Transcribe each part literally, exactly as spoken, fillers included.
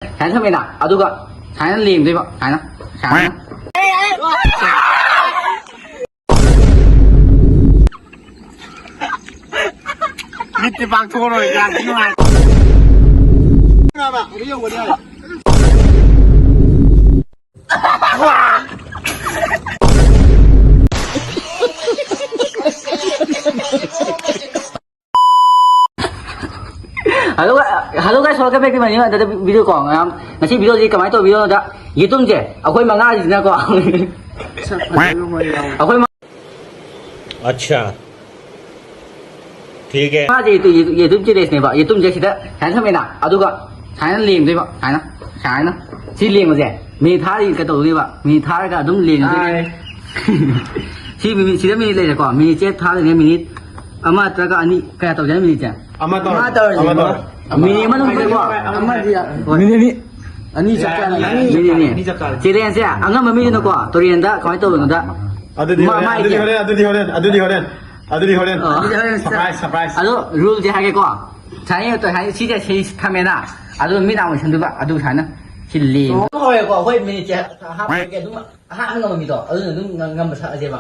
ꯁꯨꯃꯥꯏꯅ ꯊꯝꯃꯦꯅ, ꯑꯗꯨꯒ ꯁꯨꯃꯥꯏꯅ ꯂꯦꯡꯗꯣꯏꯕ, ꯁꯨꯃꯥꯏꯅ, ꯁꯨꯃꯥꯏꯅ꯫ ꯃꯤꯠꯇꯤ ꯄꯥꯡꯊꯣꯛꯑꯔꯣꯏ, ꯌꯥꯝ ꯅꯨꯡꯉꯥꯏ꯫ Hello, hello guys, welcome back to my new another video ꯀꯣ꯫ ꯃꯌꯥꯝ, ꯉꯁꯤ video ꯁꯤ ꯀꯃꯥꯏꯅ ꯇꯧꯕ video ꯅꯣꯗ, ꯌꯦꯇꯨꯝꯁꯦ ꯑꯩꯈꯣꯏ ꯃꯉꯥꯁꯤꯅꯀꯣ, ꯑꯩꯈꯣꯏ ꯃ- अच्छा, ठीक है। ꯃꯥꯁꯦ ꯌꯦꯇꯨꯝ, ꯌꯦꯇꯨꯝ, ꯌꯦꯇꯨꯝ challenge ꯅꯦꯕ꯫ ꯌꯦꯇꯨꯝꯁꯦ ꯁꯤꯗ ꯁꯨꯃꯥꯏꯅ ꯊꯝꯃꯦꯅ, ꯑꯗꯨꯒ ꯁꯨꯃꯥꯏꯅ ꯂꯦꯡꯗꯣꯏꯕ, ꯁꯨꯃꯥꯏꯅ, ꯁꯨꯃꯥꯏꯅ꯫ ꯁꯤ ꯂꯦꯡꯕꯁꯦ ꯃꯤꯅꯤꯠ ꯊꯥꯔꯗꯤ ꯀꯩꯗꯧꯗꯣꯏꯕ? ꯃꯤꯅꯤꯠ ꯊꯥꯔꯒ ꯑꯗꯨꯝ ꯂꯦꯡꯉꯗꯣꯏꯅꯦ꯫ ꯁꯤ ꯃꯤꯅꯤꯠ, ꯁꯤꯗ ꯃꯤꯅꯤꯠ ꯂꯩꯔꯦꯀꯣ꯫ ꯃꯤꯅꯤꯠꯁꯦ ꯊꯥꯗꯣꯏꯅꯦ, ꯃꯤꯅꯤꯠ ꯑꯃ ꯅꯠꯇ꯭ꯔꯒ ꯑꯅꯤ, ꯀꯌꯥ ꯇꯧꯁꯦ ꯍꯥꯏꯅꯣ ꯃꯤꯅꯤꯠꯁꯦ? ꯑꯃ ꯇꯧꯔꯁꯤ, ꯑꯃ ꯇꯧꯔꯁꯤ꯫ ꯃꯤꯅꯤꯠ ꯑꯃ ꯃꯅꯨꯡꯗꯀꯣ꯫ ꯑꯃꯗꯤ ꯌꯥ-, ꯃꯤꯅꯤꯠ ꯑꯅꯤ꯫ ꯑꯅꯤ ꯆꯞ ꯆꯥꯅ꯫ ꯃꯤꯅꯤꯠ ꯑꯅꯤ꯫ ꯑꯅꯤ ꯆꯞ ꯆꯥꯅ꯫ Challenge ꯁꯦ ꯑꯉꯝꯕ ꯃꯤꯗꯨꯅꯀꯣ, ꯇꯨꯔꯦꯟꯗ ꯀꯃꯥꯏꯅ ꯇꯧꯕꯅꯣꯗ? ꯑꯗꯨꯗꯤ ꯃꯥ-, ꯍꯣꯔꯦꯟ, ꯃꯥꯒꯤ ꯑꯗꯨꯗꯤ ꯍꯣꯔꯦꯟ, ꯑꯗꯨꯗꯤ ꯍꯣꯔꯦꯟ, ꯑꯗꯨꯗꯤ ꯍꯣꯔꯦꯟ, ꯑꯗꯨꯗꯤ ꯍꯣꯔꯦꯟ꯫ ꯑꯣ꯫ ꯑꯗꯨꯗꯤ ꯍꯣꯔꯦꯟ ꯆꯥ-, surprise, surprise꯫ ꯑꯗꯣ rule ꯁꯦ ꯍꯥꯏꯒꯦꯀꯣ꯫ ꯁꯨꯃꯥꯏꯅ ꯇꯧ-, ꯍꯥꯏ-, ꯁꯤꯁꯦ ꯁꯤ ꯊꯝꯃꯦꯅ꯫ ꯑꯗꯨ ꯃꯤꯠ ꯅꯥ ꯑꯣꯏꯁꯟꯗꯣꯏꯕ꯫ ꯑꯗꯨ ꯁꯨꯃꯥꯏꯅ꯫ ꯁꯤ ꯂꯦꯡ-, ꯍꯧꯔꯦꯀꯣ꯫ ꯑꯩꯈꯣꯏ ꯃꯤꯅꯤꯠꯁꯦ ꯍꯥꯞꯄꯒꯤ ꯑꯗꯨꯝ ꯑꯍꯥꯟꯕ ꯉꯝꯕ ꯃꯤꯗꯣ ꯑꯗꯨꯅ ꯑꯗꯨꯝ ꯉꯝ-, ꯉꯝꯕ ꯁꯥꯟꯅꯁꯦꯕ꯫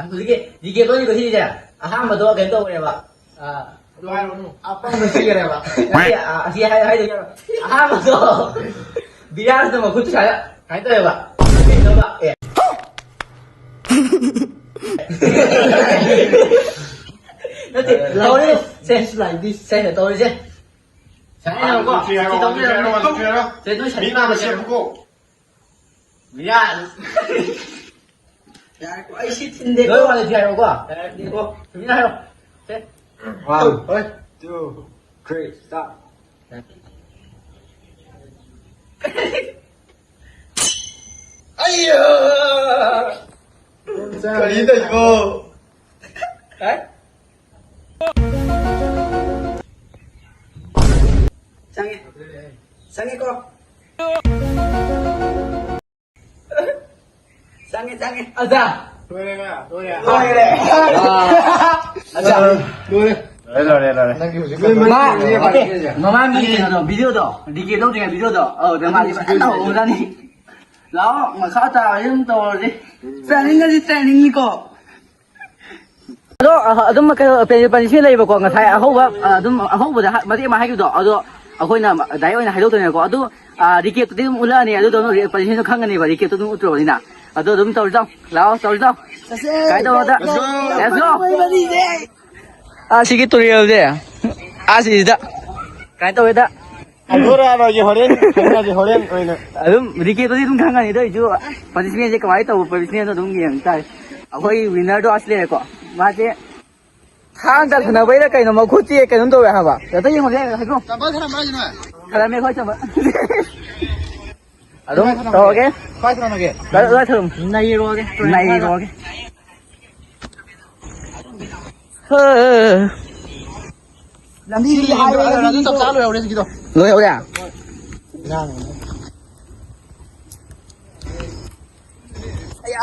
ꯍꯧꯖꯤꯛꯀꯤ ꯗꯤ ꯀꯦ ꯇꯣꯅꯤꯗꯣ ꯁꯤꯁꯦ ꯑꯍꯥꯟꯕꯗꯣ ꯀꯩꯅꯣ ꯇꯧꯈ꯭ꯔꯦꯕ꯫ ꯑ, ꯑꯗꯨ ꯍꯥꯏꯔꯨꯅꯨ꯫ ꯑꯄꯪꯕ ꯁꯤꯈ꯭ꯔꯦꯕ꯫ ꯑꯁꯤ, ꯑ, ꯑꯁꯤ ꯍꯥꯏ-, ꯍꯥꯏꯗꯣꯏꯅꯦꯕ꯫ ꯑꯍꯥꯟꯕꯗꯣ ꯕꯤꯔꯥꯖꯅ ꯃꯈꯨꯠꯇꯨ ꯁꯨꯃꯥꯏꯅ, ꯁꯨꯃꯥꯏꯅ ꯇꯧꯋꯦꯕ꯫ ꯑꯦ꯫ ꯅꯠꯇꯦ, ꯇꯧꯔꯤꯁꯦ꯫ ꯁꯦ, ꯁꯦ, ꯇꯧꯔꯤꯁꯦ꯫ ꯁꯨꯃꯥꯏꯅ ꯇꯧꯔꯒ ꯁꯤ ꯇꯧꯕꯤꯔꯣ꯫ ꯁꯦ, ꯅꯣꯏ ꯁꯥꯏꯠ ꯇꯥꯕꯁꯦ꯫ ꯃꯤꯔꯥ꯫ ꯌꯥꯔꯦꯀꯣ, ꯑꯩ ꯁꯤ ꯊꯤꯟꯗꯦꯀꯣ꯫ ꯂꯣꯏ ꯋꯥꯂꯦꯠ ꯍꯥꯏꯔꯣꯀꯣ꯫ ꯌꯥꯔꯦꯀꯣ꯫ ꯇꯨꯃꯤꯟꯅ ꯍꯥꯏꯔꯣ꯫ ꯁꯦ꯫ One, two, three, start. ꯑꯩꯌꯥ! ꯀꯔꯤ ꯇꯧꯔꯤꯕꯣ? ꯍꯥ? ꯆꯪꯉꯦ꯫ ꯆꯪꯉꯦꯀꯣ꯫ ꯆꯪꯉꯦ, ꯆꯪꯉꯦ꯫ ꯑꯖꯥ꯫ ꯂꯣꯏꯔꯦ, ꯂꯣꯏꯔꯦ꯫ ꯂꯣꯏꯔꯦ꯫ ꯑꯥ꯫ ꯑꯖꯥ꯫ ꯂꯣꯏꯔꯦ꯫ ꯂꯣꯏꯔꯦ, ꯂꯣꯏꯔꯦ, ꯂꯣꯏꯔꯦ꯫ ꯅꯪꯒꯤ ꯍꯧꯖꯤꯛ ꯃꯥ, ꯀꯩꯅꯣ ꯅꯠꯇꯦ, ꯃꯃꯥꯡꯒꯤ ꯀꯩꯅꯣꯗꯣ, ꯚꯤꯗꯤꯑꯣꯗꯣ, ꯗꯤ ꯀꯦ ꯂꯧꯗ꯭ꯔꯤꯉꯩ ꯚꯤꯗꯤꯑꯣꯗꯣ, ꯑꯗꯨꯗ ꯃꯥꯗꯤ ꯐꯖꯅ ꯇꯧꯍꯧꯕꯖꯥꯠꯅꯤ꯫ ꯂꯥꯛꯑꯣ, ꯃꯈꯥ ꯇꯥꯕ ꯑꯗꯨꯝ ꯇꯧꯔꯁꯤ꯫ ꯇ꯭ꯔꯦꯅꯤꯡꯒꯗꯤ ꯇ꯭ꯔꯦꯅꯤꯡꯅꯤꯀꯣ꯫ ꯑꯗꯣ, ꯑ, ꯑꯗꯨꯝ ꯀꯩꯅꯣ, ꯄꯦ-, ꯄꯅꯤꯁꯃꯦꯟ ꯂꯩꯕꯀꯣ, ꯉꯁꯥꯏ ꯑꯍꯧꯕ, ꯑ, ꯑꯗꯨꯝ ꯑꯍꯧꯕꯗ ꯍꯥ-, ꯃꯇꯦꯛ ꯑꯃ ꯍꯥꯏꯈꯤꯕꯗꯣ, ꯑꯗꯣ ꯑꯩꯈꯣꯏꯅ ꯗꯥꯏꯔꯦꯛ ꯑꯣꯏꯅ ꯍꯥꯏꯗꯣꯛꯇꯣꯏꯅꯦꯀꯣ꯫ ꯑꯗꯨ, ꯑ, ꯔꯤꯀꯦꯞꯇꯨꯗꯤ ꯑꯗꯨꯝ ꯎꯠꯂꯛꯑꯅꯤ, ꯑꯗꯨꯗꯣ ꯑꯗꯨꯝ ꯄꯅꯤꯁꯃꯦꯟꯗꯣ ꯈꯪꯒꯅꯦꯕ, ꯔꯤꯀꯦꯞꯇꯨ ꯑꯗꯨꯝ ꯎꯠꯇ꯭ꯔꯕꯅꯤꯅ꯫ ꯑꯗꯣ ꯑꯗꯨꯝ ꯇꯧꯔꯁꯤ ꯂꯥꯛꯑꯣ, ꯂꯥꯛꯑꯣ, ꯇꯧꯔꯁꯤ ꯂꯥꯛꯑꯣ꯫ ꯆꯠꯁꯦ꯫ ꯀꯥꯏ ꯇꯧꯔꯗ? Let's go꯫ Let's go꯫ ꯑꯩꯈꯣꯏ ꯃꯔꯤꯁꯦ꯫ ꯑꯥ, ꯁꯤꯒꯤ ꯇꯨꯔꯦꯜꯁꯦ, ꯑꯥ, ꯁꯤꯁꯤꯗ ꯀꯃꯥꯏꯅ ꯇꯧꯋꯦꯗ? ꯍꯥꯏꯗꯣꯔꯛꯑꯔꯣꯏꯒꯦ, ꯍꯣꯔꯦꯟ ꯈꯪꯅꯁꯦ, ꯍꯣꯔꯦꯟ ꯑꯣꯏꯅ꯫ ꯑꯗꯨꯝ ꯔꯤꯀꯦꯠꯇꯗꯤ ꯑꯗꯨꯝ ꯈꯪꯉꯅꯤ, ꯑꯗꯨ ꯑꯣꯏꯁꯨ ꯄꯅꯤꯁꯃꯦꯟꯁꯦ ꯀꯃꯥꯏꯅ ꯇꯧꯕ ꯄꯅꯤꯁꯃꯦꯟꯗꯣ ꯑꯗꯨꯝ ꯌꯦꯡ ꯇꯥꯔꯦ꯫ ꯑꯩꯈꯣꯏ ꯋꯤꯟꯅꯔꯗꯣ ꯑꯁ ꯂꯩꯔꯦꯀꯣ, ꯃꯥꯁꯦ ꯊꯥꯡ ꯇꯥꯁꯟꯅꯕꯩꯔ ꯀꯩꯅꯣ ꯃꯈꯨꯠꯁꯦ ꯀꯩꯅꯣꯝ ꯇꯧꯋꯦ ꯍꯥꯏꯕ꯫ ꯑꯗ ꯌꯦꯡꯉꯨꯁꯦ, ꯍꯥꯏꯕ꯭ꯔꯣ? ꯆꯝꯄꯜ ꯊꯅꯝꯕ꯭ꯔꯥ ꯍꯥꯏꯁꯦ ꯅꯣꯏ? ꯊꯅꯝꯃꯦ ꯑꯩꯈꯣꯏ ꯆꯝꯄꯜ꯫ ꯑꯗꯨꯝ ꯀꯥꯏ ꯊꯅꯝꯃꯒꯦ? ꯇꯧꯔꯒꯦ꯫ ꯀꯥꯏ ꯊꯅꯝꯃꯒꯦ? ꯂꯣꯏ, ꯂꯣꯏ ꯊꯅꯝ-, ꯅꯩꯔꯣꯒꯦ꯫ ꯅꯩꯔꯣꯒꯦ꯫ ꯍ꯫ ꯂꯝꯕꯤ ꯁꯤ ꯂꯦꯟꯗꯣ, ꯍꯥꯏꯋꯦ ꯑ, ꯑꯗꯨꯝ ꯂꯝꯕꯤꯗꯣ꯫ ꯆꯞ ꯆꯥ ꯂꯣꯏꯍꯧꯔꯦ ꯍꯧꯖꯤꯛꯀꯤꯗꯣ꯫ ꯂꯣꯏꯍꯧꯔꯦ? ꯏꯔꯥꯡ꯫ ꯑꯌꯥ꯫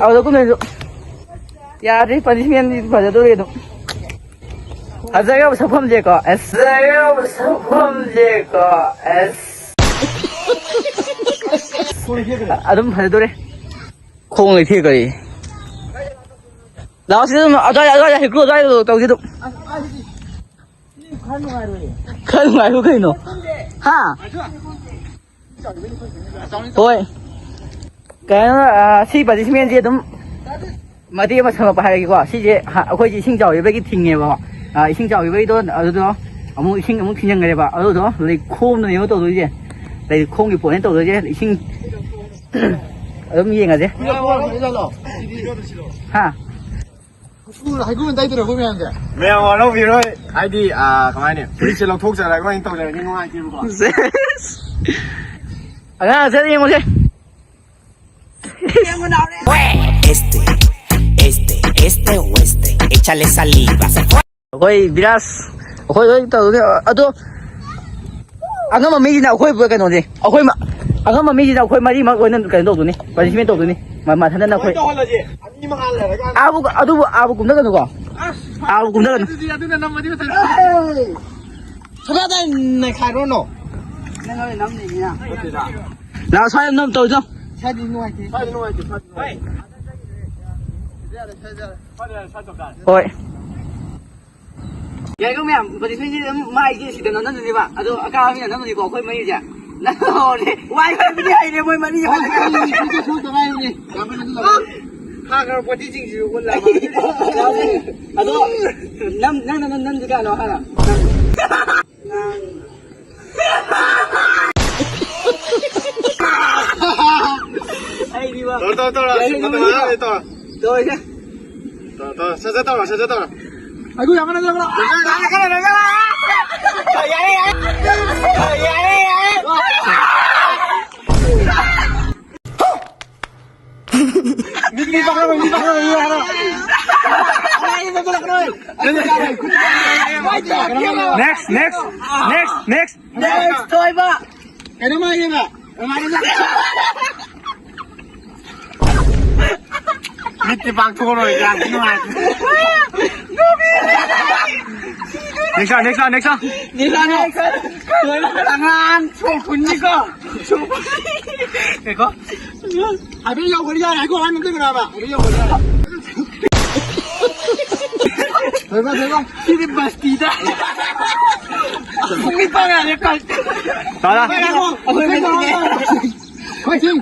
ꯑꯗꯨꯗ ꯀꯨꯝꯗꯣꯏꯁꯨ꯫ ꯌꯥꯗ꯭ꯔꯤ, ꯄꯅꯤꯁꯃꯦꯟꯗꯤ ꯐꯖꯗꯣꯔꯤ ꯑꯗꯨꯝ꯫ ꯐꯖꯈ꯭ꯔꯕ ꯁꯛꯐꯝꯁꯦꯀꯣ, ꯑꯁ꯫ ꯐꯖꯈ꯭ꯔꯕ ꯁꯛꯐꯝꯁꯦꯀꯣ, ꯑꯁ꯫ ꯑꯗꯨꯝ ꯐꯖꯗꯣꯔꯦ꯫ ꯈꯣꯡ ꯂꯩꯊꯦꯛ ꯀꯔꯤ? ꯂꯥꯛꯑꯣ, ꯁꯤꯗ ꯑꯗꯨꯝ, ꯑꯗ꯭ꯋꯥꯏ, ꯑꯗ꯭ꯋꯥꯏꯗ ꯍꯩꯀ꯭ꯔꯨ ꯑꯗ꯭ꯋꯥꯏꯗ ꯇꯧꯁꯤ ꯑꯗꯨꯝ꯫ ꯈꯔ ꯅꯨꯡꯉꯥꯏꯔꯣꯏꯌꯦ꯫ ꯈꯔ ꯅꯨꯡꯉꯥꯏꯕ ꯀꯩꯅꯣ? ꯍꯥ? ꯍꯣꯏ꯫ ꯀꯩꯅꯣ, ꯑ, ꯁꯤ ꯄꯅꯤꯁꯃꯦꯟꯁꯦ ꯑꯗꯨꯝ ꯃꯇꯦꯛ ꯑꯃ ꯁꯝꯂꯞꯄ ꯍꯥꯏꯔꯒꯦꯀꯣ꯫ ꯁꯤꯁꯦ ꯍ-, ꯑꯩꯈꯣꯏꯁꯦ ꯏꯁꯤꯡ ꯆꯥꯎꯈꯤꯕꯒꯤ ꯊꯤꯡꯉꯦꯕꯀꯣ꯫ ꯑ, ꯏꯁꯤꯡ ꯆꯥꯎꯈꯤꯕꯒꯤꯗꯣ ꯑꯗꯨꯗꯣ ꯑꯃꯨꯛ ꯏꯁꯤꯡ ꯑꯃꯨꯛ ꯊꯤꯡꯖꯤꯟꯈ꯭ꯔꯦꯕ꯫ ꯑꯗꯨꯗꯣ ꯂꯩꯈꯣꯝꯅꯅꯦꯕ ꯇꯧꯗꯣꯏꯁꯦ꯫ ꯂꯩꯈꯣꯝꯒꯤ ꯄꯣꯠꯅꯦ ꯇꯧꯗꯣꯏꯁꯦ꯫ ꯏꯁꯤꯡ ꯑꯗꯨꯝ ꯌꯦꯡꯉꯁꯦ꯫ ꯍꯥ? ꯍꯩꯀ꯭ꯔꯨ ꯇꯩꯗꯣꯏꯔꯣ ꯑꯩꯈꯣꯏ ꯃꯌꯥꯝꯁꯦ? ꯃꯌꯥꯝ ꯋꯥꯔꯧꯕꯤꯔꯣꯏ꯫ ꯍꯥꯏꯗꯤ, ꯑ, ꯀꯃꯥꯏꯅ ꯐꯨꯔꯤꯠꯁꯦ ꯂꯧꯊꯣꯛꯆꯔꯒ ꯑꯣꯏꯅ ꯇꯧꯖꯔꯗꯤ ꯅꯨꯡꯉꯥꯏꯇꯦꯕꯀꯣ꯫ ꯑꯉꯥꯡ ꯁꯦ ꯌꯦꯡꯉꯨꯁꯦ꯫ Este, este, este o este. Échale saliva. ꯑꯩꯈꯣꯏ ꯕꯤꯔꯥꯖ, ꯑꯩꯈꯣꯏ ꯂꯣꯏ ꯇꯧꯗꯣꯏꯅꯦ꯫ ꯑꯗꯣ ꯑꯉꯝꯕ ꯃꯤꯁꯤꯅ ꯑꯩꯈꯣꯏ ꯀꯩꯅꯣꯅꯦ, ꯑꯩꯈꯣꯏ ꯃ-, ꯑꯉꯝꯕ ꯃꯤꯁꯤꯅ ꯑꯩꯈꯣꯏ ꯃꯔꯤꯃꯛ ꯂꯣꯏꯅ ꯀꯩꯅꯣ ꯇꯧꯗꯣꯏꯅꯤ, ꯄꯅꯤꯁꯃꯦꯟ ꯇꯧꯗꯣꯏꯅꯤ꯫ ꯃ-, ꯃꯊꯟꯇꯅ ꯑꯩꯈꯣꯏ ꯇꯧꯍꯜꯂꯁꯦ꯫ ꯑꯅꯤ ꯃꯉꯥ ꯂꯩꯔꯒ ꯑꯥꯕꯨ-, ꯑꯗꯨꯕꯨ ꯑꯥꯕꯨ ꯀꯨꯝꯊꯒꯅꯨꯀꯣ꯫ ꯑꯥ, ꯀꯨꯝꯊꯒꯅꯨ꯫ ꯑꯗꯨꯗꯤ ꯑꯗꯨꯅ ꯅꯝꯃꯗꯤ ꯐꯖꯅ꯫ ꯁꯣꯝꯗ ꯅꯩꯈꯥꯏꯔꯣꯅꯣ꯫ ꯅꯪ ꯍꯣꯏ ꯅꯝꯅꯤꯡꯉꯤꯅ꯫ ꯂꯥꯛꯑꯣ, ꯁ꯭ꯋꯥꯏꯗ ꯅꯝ ꯇꯧꯁꯣ꯫ ꯁ꯭ꯋꯥꯏꯗꯤ ꯅꯨꯡꯉꯥꯏꯇꯦ꯫ ꯁ꯭ꯋꯥꯏꯗꯤ ꯅꯨꯡꯉꯥꯏꯇꯦ, ꯁ꯭ꯋꯥꯏꯗꯤ ꯅꯨꯡꯉꯥꯏꯇꯦ꯫ ꯍꯣꯏ꯫ ꯌꯥꯏꯀꯣ ꯃꯌꯥꯝ, ꯄꯥꯔꯇꯤꯁꯤꯄꯦꯟꯁꯤꯗꯤ ꯑꯗꯨꯝ ꯃꯥꯏꯁꯦ ꯁꯤꯗ ꯅꯝꯅꯗꯣꯏꯅꯦꯕ꯫ ꯑꯗꯣ ꯑꯀꯥꯕ ꯃꯤꯅ ꯅꯝꯗꯣꯏꯅꯤꯀꯣ ꯑꯩꯈꯣꯏ ꯃꯔꯤꯁꯦ꯫ ꯅꯝꯍꯧꯔꯦ꯫ ꯋꯥꯏ ꯐꯥꯏꯕꯨꯗꯤ ꯍꯩꯔꯦ ꯃꯣꯏ ꯃꯔꯤ꯫ ꯍꯣꯏ, ꯍꯣꯏ, ꯍꯣꯏ, ꯍꯣꯏ, ꯍꯣꯏ, ꯍꯣꯏ, ꯍꯣꯏ꯫ ꯍꯥꯟꯅ ꯄꯣꯠꯇꯤ ꯆꯤꯡꯁꯤꯁꯨ ꯀꯣꯟ ꯂꯥꯛꯑꯕ꯫ ꯑꯗꯣ ꯅꯝ-, ꯅꯪꯅ ꯅꯝ-, ꯅꯝꯁꯤ ꯀꯥꯏꯅꯣ ꯍꯥꯟꯅ? ꯑꯩꯗꯤ ꯋꯥ-, ꯇꯧꯔꯣ, ꯇꯧꯔꯣ, ꯇꯧꯔꯣ꯫ ꯌꯥꯏꯌꯦ, ꯃꯇꯝ ꯅꯪ ꯃꯥꯡꯍꯟꯗꯦ, ꯇꯧꯔꯣ꯫ ꯇꯧꯔꯁꯦ꯫ ꯇꯧꯔꯣ, ꯇꯧꯔꯣ, ꯁꯠ ꯁꯠ ꯇꯧꯔꯣ, ꯁꯠ ꯁꯠ ꯇꯧꯔꯣ꯫ ꯑꯩꯈꯣꯏ ꯌꯥꯝ ꯀꯟꯅ ꯆꯪꯉꯛꯑꯣ꯫ ꯌꯥꯔꯦ, ꯌꯥꯔꯦ꯫ ꯌꯥꯔꯦ, ꯌꯥꯔꯦ꯫ ꯃꯤꯠ, ꯃꯤꯠ ꯄꯥꯡꯊꯣꯛꯑꯣ, ꯃꯤꯠ ꯄꯥꯡꯊꯣꯛꯑꯣ, ꯃꯤꯠ ꯄꯥꯡꯊꯣꯛꯑꯣ꯫ Next, next, next, next. Next, ꯊꯣꯏꯕ꯫ ꯀꯩꯅꯣꯝ ꯍꯥꯏꯒꯦꯕ꯫ ꯃꯤꯠꯇꯤ ꯄꯥꯡꯊꯣꯛꯑꯔꯣꯏ, ꯌꯥꯝ ꯅꯨꯡꯉꯥꯏꯇꯦ꯫ Next one, next one, next one. Next one, next one. ꯊꯣꯏꯕ ꯑꯉꯥꯡ ꯁꯣꯛ ꯐꯨꯟꯅꯤꯀꯣ꯫ ꯁꯣꯛ ꯐꯨꯟꯅꯤ꯫ ꯉꯥꯏꯈꯣ꯫ ꯍꯥꯏꯐꯦꯠ ꯌꯧꯈ꯭ꯔꯗꯤ ꯌꯥꯔꯦ, ꯍꯥꯏꯈꯣ, ꯍꯥꯟꯅ ꯑꯝꯇ ꯀꯩꯅꯣ ꯍꯥꯏꯕ꯫ ꯍꯥꯏꯐꯦꯠ ꯌꯧꯈ꯭ꯔꯗꯤ ꯌꯥꯔꯦ꯫ ꯊꯣꯏꯕ, ꯊꯣꯏꯕ꯫ ꯁꯤꯗꯤ ꯕꯁꯇꯤꯗ꯫ ꯃꯤ ꯄꯥꯡꯉꯛꯑꯦ, ꯀꯜ-꯫ ꯇꯥꯗ꯫ ꯑꯩꯈꯣꯏ ꯃꯁꯤꯡꯅꯦ꯫ ꯑꯩꯈꯣꯏ ꯁꯤꯡ꯫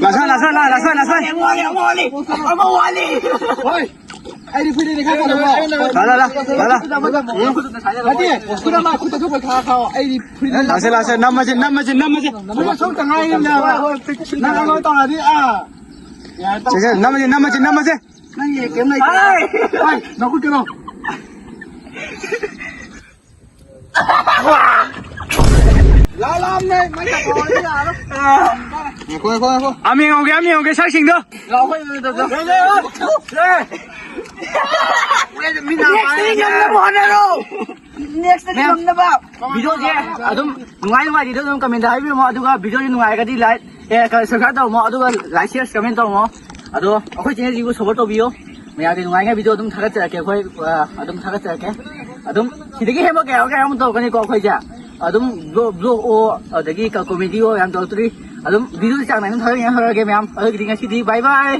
ꯂꯥꯁ ꯋꯥꯟ, ꯂꯥꯁ ꯋꯥꯟ, ꯂꯥꯁ ꯋꯥꯟ, ꯂꯥꯁ ꯋꯥꯟ꯫ ꯑꯃ ꯋꯥꯠꯂꯤ, ꯑꯃ ꯋꯥꯠꯂꯤ, ꯑꯃ ꯋꯥꯠꯂꯤ꯫ ꯍꯣꯏ꯫ ꯑꯩꯗꯤ ꯐꯨꯔꯤꯠ ꯂꯩꯈꯥꯏ ꯇꯧꯔꯕꯣ? ꯂꯥ, ꯂꯥ, ꯂꯥ, ꯂꯥ, ꯂꯥ꯫ ꯅꯠꯇꯦ, ꯈꯨꯗꯝ ꯃꯥ ꯈꯨꯠꯇ ꯊꯣꯛꯄ ꯊꯥ ꯊꯥꯎ꯫ ꯑꯩꯗꯤ ꯐꯨꯔꯤꯠ ꯂꯩꯈꯥꯏ ꯂꯥꯁꯦ, ꯂꯥꯁꯦ, ꯅꯝꯃꯁꯦ, ꯅꯝꯃꯁꯦ, ꯅꯝꯃꯁꯦ꯫ ꯅꯝꯃꯁꯦ, ꯁꯣꯝꯇ ꯉꯥꯏꯔꯤꯕꯅꯦ ꯍꯥꯏꯕ꯫ ꯅꯪ ꯑꯩꯉꯣꯟꯗ ꯇꯧꯔꯗꯤ, ꯑꯥ꯫ ꯌꯥꯔꯦ, ꯁꯦ, ꯁꯦ, ꯅꯝꯃꯁꯦ, ꯅꯝꯃꯁꯦ, ꯅꯝꯃꯁꯦ꯫ ꯅꯪ ꯌꯦꯡ ꯀꯩꯝ ꯂꯩꯇꯦ꯫ ꯑꯩ! ꯅꯈꯨꯠ ꯀꯩꯅꯣ? ꯂꯥ, ꯂꯥꯝꯅꯦ, ꯃꯩ ꯇꯥꯊꯣꯛꯑꯗꯤ ꯌꯥꯔꯣꯏ꯫ ꯉꯥꯏꯈꯣ, ꯉꯥꯏꯈꯣ, ꯉꯥꯏꯈꯣ꯫ ꯑꯃ ꯌꯦꯡꯍꯧꯒꯦ, ꯑꯃ ꯌꯦꯡꯍꯧꯒꯦ, ꯁꯛꯁꯤꯡꯗꯣ꯫ ꯂꯥꯎ, ꯑꯩꯈꯣꯏ ꯑꯗꯨꯗ ꯆꯠꯂꯣ꯫ ꯂꯦ, ꯂꯦ, ꯂꯦ꯫ ꯃꯤ ꯅꯥ ꯄꯥꯏꯔꯦ꯫ ꯅꯦꯛꯁꯇꯗꯤ ꯉꯝꯅꯕ ꯍꯣꯠꯅꯔꯣ꯫ ꯅꯦꯛꯁꯇꯗꯤ ꯃꯦꯝ꯫ ꯉꯝꯅꯕ꯫ ꯚꯤꯗꯤꯑꯣꯁꯦ ꯑꯗꯨꯝ ꯅꯨꯡꯉꯥꯏ ꯅꯨꯡꯉꯥꯏꯇꯦꯗꯣ ꯑꯗꯨꯝ ꯀꯃꯦꯟꯗ ꯍꯥꯏꯕꯤꯔꯝꯃꯣ, ꯑꯗꯨꯒ ꯚꯤꯗꯤꯑꯣꯁꯦ ꯅꯨꯡꯉꯥꯏꯔꯒꯗꯤ ꯂꯥꯏꯛ, ꯑꯦ, ꯀ-, ꯁꯕꯁꯀ꯭ꯔꯥꯏꯕ ꯇꯧꯔꯝꯃꯣ, ꯑꯗꯨꯒ ꯂꯥꯏꯛ, ꯁꯤꯌꯔ, ꯀꯃꯦꯟ ꯇꯧꯔꯝꯃꯣ꯫ ꯑꯗꯣ ꯑꯩꯈꯣꯏ ꯆꯦꯅꯦꯜꯁꯤꯕꯨ ꯁꯞꯄꯣꯔꯠ ꯇꯧꯕꯤꯌꯨ꯫ ꯃꯌꯥꯝꯒꯤ ꯅꯨꯡꯉꯥꯏꯅ ꯚꯤꯗꯤꯑꯣ ꯑꯗꯨꯝ ꯊꯥꯒꯠꯆꯔꯛꯀꯦ ꯑꯩꯈꯣꯏ꯫ ꯑ, ꯑꯗꯨꯝ ꯊꯥꯒꯠꯆꯔꯛꯀꯦ꯫ ꯑꯗꯨꯝ ꯁꯤꯗꯒꯤ ꯍꯦꯟꯕ ꯀꯌꯥ ꯀꯌꯥ ꯑꯃꯨꯛ ꯇꯧꯔꯛꯀꯅꯤꯀꯣ ꯑꯩꯈꯣꯏꯁꯦ꯫ ꯑꯗꯨꯝ ꯕ꯭ꯂꯣ- ꯕ꯭ꯂꯣꯒ ꯑꯣ, ꯑꯗꯒꯤ ꯀ- ꯀꯣꯃꯦꯗꯤ ꯑꯣ ꯌꯥꯝ ꯇꯧꯔꯛꯇ꯭ꯔꯤ꯫ ꯑꯗꯨꯝ ꯚꯤꯗꯤꯑꯣ ꯆꯥꯡ ꯅꯥꯏꯅ ꯊꯥꯒꯠꯅꯤꯡꯉꯥꯏ ꯍꯣꯠꯅꯔꯒꯦ ꯃꯌꯥꯝ꯫ ꯑꯗꯨꯒꯤꯗꯤ ꯉꯁꯤꯗꯤ ꯕꯥꯏ ꯕꯥꯏ꯫